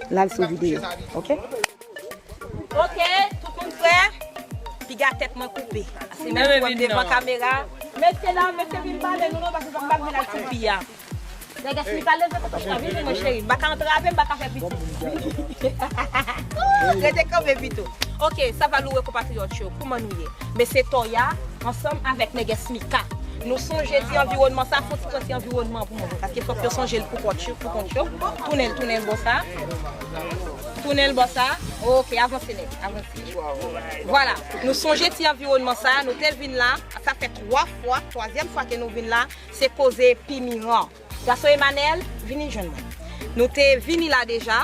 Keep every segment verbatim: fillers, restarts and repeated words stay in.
L al sou videyo. Ok? Ok, tout moun prè? Piga tèt mwen koupe. Se menm pou m devan kamera. Mesye dam, mesye vin pale nou non, paske sa m pa vle la sou pi a. Nèg esplika leve kote w pa vini, mon cheri. M pa ka antrave, m pa ka fè piti. Rete kanpe pito. Ok, sa va louwe konpatriyòt yo. Kouman nou ye? Men se Toya, ansanm avèk nèg Esmika. Nou sonje ti anviwònman sa, fò ti pran ti anviwònman pou mwen. Paske fòk yo sonje l pou kont yo, pou kont yo. Tounen l, tounen l bò sa. Tounen l bò sa. Ok, avanse nèt, avanse. Vwala, nou sonje ti anviwònman sa, nou te vin la. Sa fè twa fwa, twazyèm fwa ke nou vin la. Se koze Pi Miran. Gason Emanèl, vini jwenn mwen. Nou te vini la deja,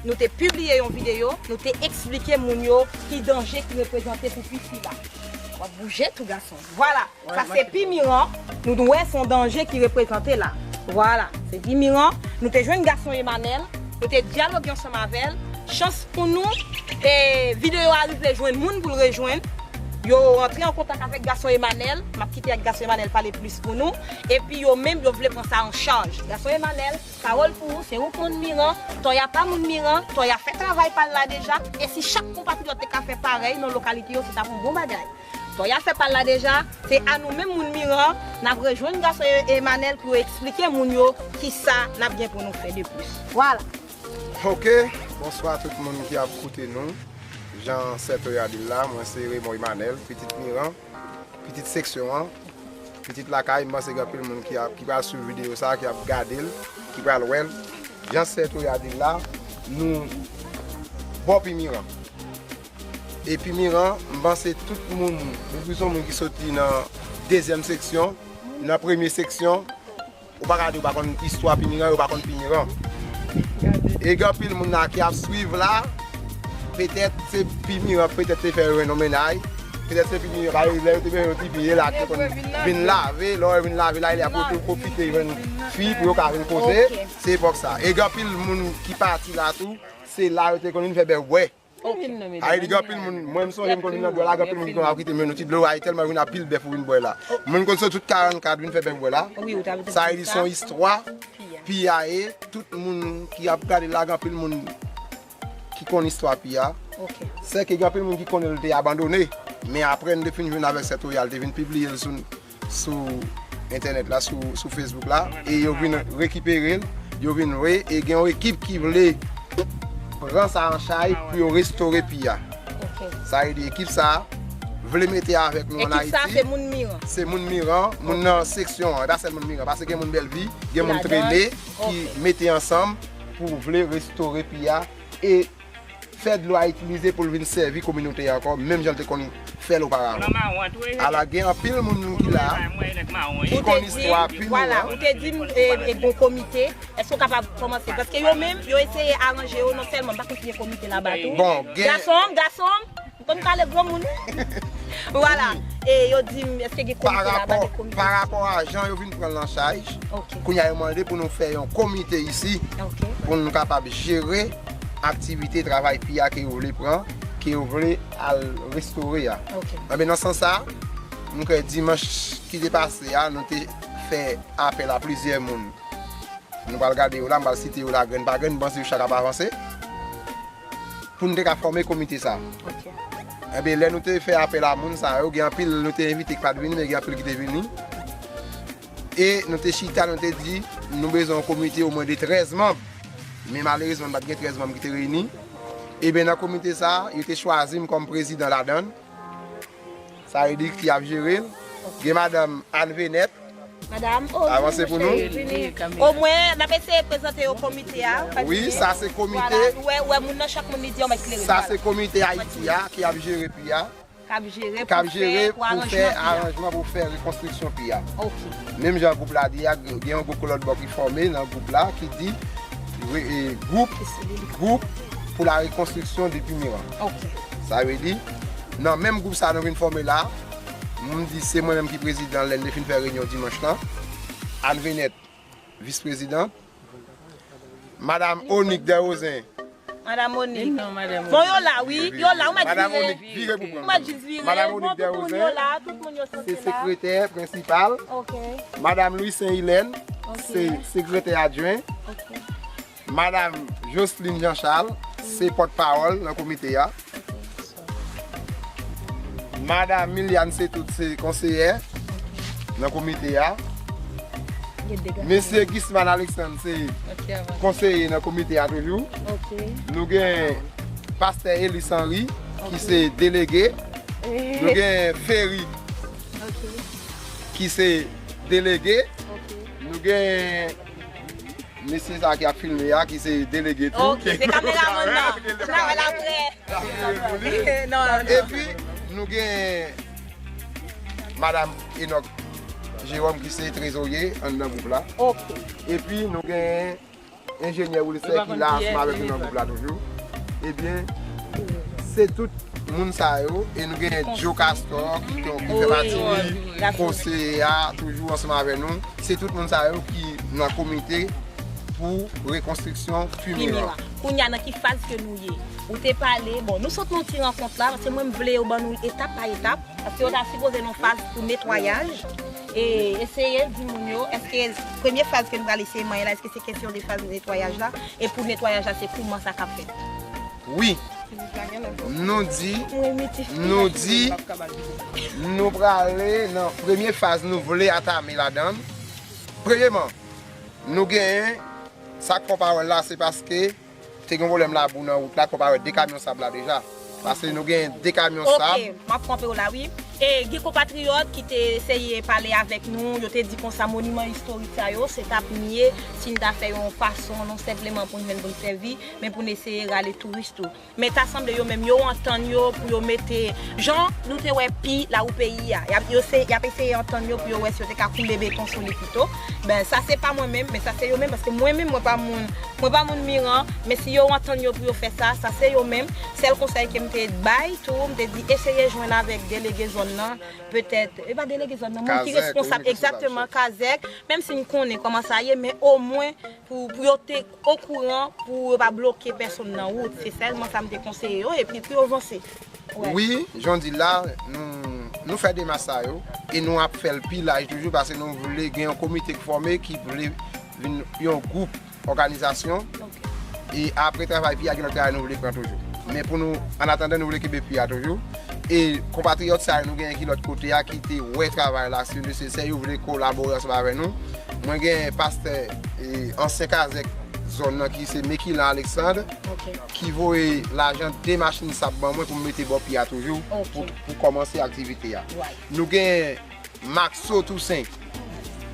nou te pibliye yon videyo, nou te eksplike moun yo ki danje ki reprezante pou piti la. W ap bouje tou gason. Vwala, sa se Pi Miran, nou wè se yon danje ki reprezante la. Vwala, se Pi Miran, nou te jwenn gason Emanèl, nou te dyaloge ansanm avè l. Chans pou nou, e videyo a rive jwenn moun pou l rejwenn. Yo rantre an kontak avèk gason Emanèl, m ap kite ak gason Emanèl pale plis pou nou. Epi yo menm, yo vle pran sa an chaj. Gason Emanèl, pawòl pou ou, se ou k moun Miran, Toya pa moun Miran, Toya fè travay pa l la deja, e si chak konpatriyòt te ka fè parèy nan lokalite yo, se t ap yon bon bagay. Toya fè pa l la deja, se a nou menm moun Miran, n ap rejwenn gason E-, Emanèl pou yo eksplike moun yo kisa n ap gen pou nou fè de plis. Vwala. Ok, bonswa tout moun ki ap koute nou. Jan sè Toya di l la, mwen se Raymond Emmanuel, pitit Miran, pitit seksyon an, pitit lakay. M panse gen anpil moun ki ap, ki pral swiv videyo sa, ki ap gade l, ki pral wè l. Jan sè Toya di l la, nou bò Pi Miran. E Pi Miran, m panse tout moun, depi se yon moun ki soti nan dezyèm seksyon, nan premye seksyon, ou pa ka di ou pa konn istwa Pi Miran, ou pa konn Pi Miran. E gen anpil moun la ki ap swiv la, petèt se Pi Miran, petèt te fè yo jwenn yon mennaj, petèt se Pi Miran, pa lè yo te bezwen yon ti pi, e la te konn vin lave, lè yo vin lave la, e la pou tou pwofite jwenn fi pou yo ka vin koze, se epòk sa. E gen anpil moun ki pati la tou, se la yo te konn vin fè bèbwè. Ay, li gen anpil moun, mwen m sonje m konn vin nan dwa la, gen anpil moun ki konn ap kite men nou ti dlo, ay, tèlman vin anpil bèf ou vin bwè la. Moun konn soti tout karannkat vin fè bèbwè la. Sa vle di se yon istwa, pi a ye, tout moun ki ap gade la, gen anpil moun ki konn istwa pi a. Sèke gen anpil moun ki konnen l te abandone, men apre n te fin jwenn avèk sè Toya, l te vin pibliye l sou sou entènèt la, sou, sou Facebook la, e yo vin rekipere l, yo vin re, e gen yon ekip ki vle pran sa an chay pou yo restore pi a. Sa vle di ekip sa a vle mete avèk nou an Ayiti. Ekip sa a se moun Miran. Se moun Miran, moun nan seksyon an, e pa sèl moun Miran, paske gen moun Bèlvi, gen moun Treme ki mete ansanm pou vle restore pi a e fè dlo a itilize pou l vin sèvi kominote a ankò, menm jan l te konn fè l oparavan. Ala gen anpil moun ki la, ki konn istwa Pi Miran. Ou te di m, e, e, gon komite, èske w kapab kòmanse? Paske yo menm, yo eseye aranje yo, non sèlman, m pa konn si gen komite laba tou. Bon, gen gason, gason, m konn pale granmoun. Vwala. E yo di m, èske gen komite laba, gen komite? Pa rapò a jan yo vin pran l an chaj, kounye a yo mande pou nou fè yon komite isi, pou nou kapab jere aktivite travay pi a ke yo vle pran, ke yo vle al restore a. Enben, nan sans sa, nou kwè dimanch ki te pase a, nou te fè apèl a plizyè moun. Nou pral gade yo la, m pral site yo la grenn pa grenn, m panse yo chak ap avanse. Pou n te ka fòme komite sa. Enben, lè nou te fè apèl a moun sa yo, gen anpil nou te envite ki pa t vini, men gen anpil ki te vini. E nou te chita, nou te di, nou bezwen yon komite omwen de trèz manm. Men malerezman, n pa t gen trèz manm ki te reyini. Enben, nan komite sa a, yo te chwazi m kòm prezidan ladan l. Sa vle di ki ap jere l. Gen madanm Anne Venette. Madanm, o, avanse pou nou. Omwen, n ap eseye prezante yo komite a. Wi, sa se komite. Vwala, ou wè, ou wè moun nan, chak moun li di yon mèt klere. Sa se komite Ayiti a ki ap jere pi a. K ap jere pou fè aranjman pou fè rekonstriksyon pi a. Menm jan gwoup la di a, gen yon gwoup lòt bò ki fòme nan gwoup la ki di, e, gwoup, gwoup pou la rekonstriksyon de Pi Miran. Sa vle di, nan menm gwoup sa nou vin fòme la, m di se mwen menm ki prezidan lè n te fin fè reyinyon dimanch lan. Anne Venette, vis prezidan. Madanm Onique Desrosiers. Madanm Onique. Bon, yo la, wi. Yo la, ou mèt vire. Madanm Onique, vire pou mwen. Ou mèt jis vire. Madanm Onique Desrosiers, tout moun yo soti la. Se sekretè prensipal. Ok. Madanm Louis Saint Hilaire, se sekretè adjwen. Ok. Madanm Jocelyne Jean Charles se pòtpawòl nan komite a. Madam Miliane Setout se konseyè nan komite a. Mesye Gisman Alexandre se konseye nan komite a toujou. Nou gen pastè Elis Henry ki se delege. Nou gen Ferry ki se delege. Nou gen mesye sa ki ap filme a ki se delege tou. Ok, se kameramann nan. Travay la prè. Non, non. Epi nou gen Madam Enoch Jerome ki se trezorye anndan gwoup la. Ok. Epi nou gen enjenyè Wilser ki la ansanm avèk nou nan gwoup la toujou. Ebyen, se tout moun sa yo, e nou gen Joe Castor ki, ki fè pati konseye a toujou ansanm avèk nou. Se tout moun sa yo ki nan komite pou rekonstriksyon Pimira. Pimira. Kounye a nan ki faz ke nou ye? Ou te pale, bon, nou sot nan ti rankont la, paske mwen m vle yo ban nou etap pa etap, paske yo ta sipoze nan faz pou netwayaj, e eseye di moun yo, èske premye faz ke nou pral eseye manyen la, èske se kesyon de faz netwayaj la, e pou netwayaj la, se kouman sa k ap fèt? Wi, nou di, nou di, nou prale nan premye faz nou vle atame ladan l. Premyeman, nou genyen, sa k fè w pa wè l la, se paske te gen pwoblèm labou nan wout la, k fè w pa wè de kamyon sab la deja. Paske nou genyen de kamyon sab. Ok, m ap kanpe w la, wi. E gen konpatriyòt ki te eseye pale avèk nou, yo te di konsa moniman istorik sa yo, se t ap mye si n ta fè yon fason, non senpleman pou n jwenn pou n sèvi, men pou n eseye rale touris tou. Men ta sanble yo menm, yo antann yo pou yo mete, jan nou te wè pi lawou peyi a, y ap, yo se, y ap eseye antann yo pou yo wè si yo te ka koule beton sou li pito. Ben, sa se pa mwen menm, men sa se yo menm, paske mwen menm, mwen pa moun, mwen pa moun Miran, men si yo antann yo pou yo fè sa, sa se yo menm. Sèl konsèy ke m te bay tou, m te di eseye jwenn avèk delege zòn nan, petèt, e pa delege zòn nan, moun ki responsab, egzakteman, Kazèk, menm si n konnen kòman sa ye, men omwen pou, pou yo te okouran, pou yo pa bloke pèsonn nan wout. Se sèlman sa m te konseye yo, epi pou yo vanse. Wè. Wi, jan w di l la, nou, nou fè demach sa yo, e nou ap fè l pi laj toujou, paske nou vle gen yon komite k fòme ki vle vin yon gwoup òganizasyon. Ok. E apre travay pi a, gen lòt travay nou vle pran toujou. Men pou nou, an atandan, nou vle kenbe pi a toujou. E konpatriyòt sa yo nou genyen ki lòt kote a, ki te wè travay la, si nesesè, yo vle kolabore ansanm avè nou. Mwen gen pastè, e, ansyen kazèk zòn nan ki se Mekilan Alexandre, ok, ki voye lajan de machin sab ban mwen pou m mete bò pi a toujou, ok, pou, pou kòmanse aktivite a. Right. Nou gen Maxo Toussaint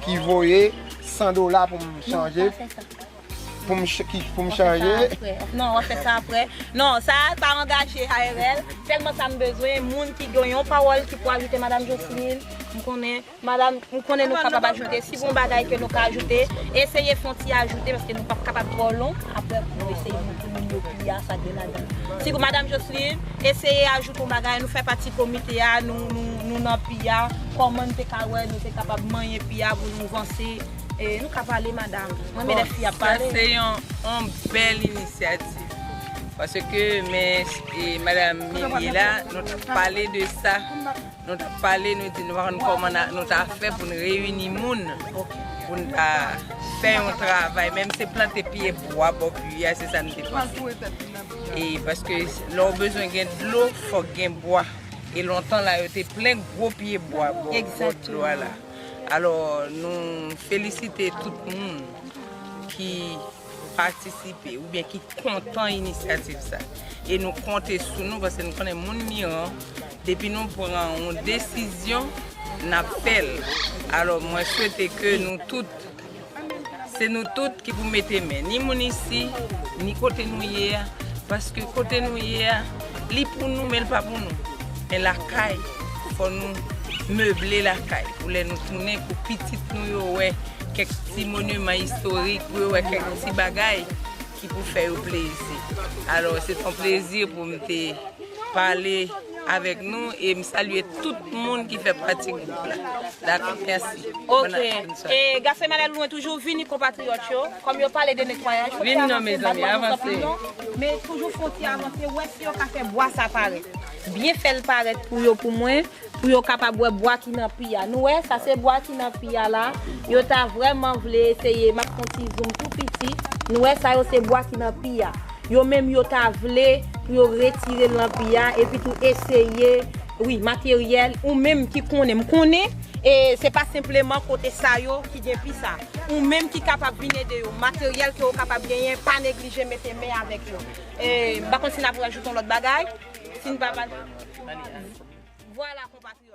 ki voye san dola pou m chanje. Non, pa fè sa. Pou m ch-, ki, pou m chanje. Non, w ap fè sa apre. Non, sa pa angaje A R L. Sèlman sa m bezwen, moun ki gen yon pawòl ki pou ajoute, Madam Jocelyne. M konnen, Madam, m konnen nou kapab ajoute. Si gon bagay ke nou ka ajoute, eseye fè yon ti ajoute, paske nou p ap kapab twò long. Apre, pou nou eseye montre moun yo pi a sa gen ladan. Si Madam Jocelyne, eseye ajoute yon bagay, nou fè pati komite a, nou, nou, nou nan pi a, kòman n te ka wè, nou te kapab manyen pi a pou nou vanse. E, nou ka pale, madam. Mwen renmen lè fi ap pale. Bon, sa se yon, yon bèl inisyativ. Paske men, e, madam Mirie la, nou t ap pale de sa. Nou t ap pale, nou di nou pa konn kòman na-, nou ta fè pou n reyini moun, pou n ta fè yon travay, menm se plante pye bwa bò pi a, se sa n te panse. E paske lè w bezwen gen dlo, fòk gen bwa. E lontan la, yo te plen gwo pye bwa bò, bò dlo a la. Alò, nou felisite tout moun ki patisipe oubyen ki kontan inisyativ sa. E nou konte sou nou, paske nou konnen moun Miran, depi nou pran yon desizyon, n ap fè l. Alò, mwen swete ke nou tout, se nou tout ki pou mete men, ni moun isi, ni kote nou ye a, paske kote nou ye a, li pou nou, men l pa pou nou. Men lakay, fò nou meble lakay, pou lè nou tounen, pou pitit nou yo wè kèk ti moniman istorik, pou yo wè kèk ti bagay ki pou fè yo plezi. Alò, se t on plezi pou m te pale avèk nou e m salye tout moun ki fè pati gwoup la. Dakò, mèsi. Ok. E Gasemyè Lelou, mwen toujou vini konpatriyòt yo. Kòm yo pale de netwayaj, Vini non, mezanmi, avanse. Men toujou fon ti avanse, wè si yo ka fè bwa sa parèt. Byen fè l parèt pou yo, pou mwen, pou yo kapab wè bwa ki nan pi a. Nou wè, sa se bwa ki nan pi a la. Yo ta vrèman vle eseye, m ap fon ti zoom tou piti. Nou wè, sa yo se bwa ki nan pi a. Yo menm yo ta vle pou yo retire l nan pi a, epi tou eseye, wi, materyèl, ou menm ki konnen, m konnen, e se pa senpleman kote sa yo ki gen pi sa. Ou menm ki kapab vin ede yo, materyèl ke yo kapab genyen, pa neglije mete men avèk yo. E, m pa konn si n ap rajoute yon lòt bagay, si n pa. Vwala, konpatriyòt.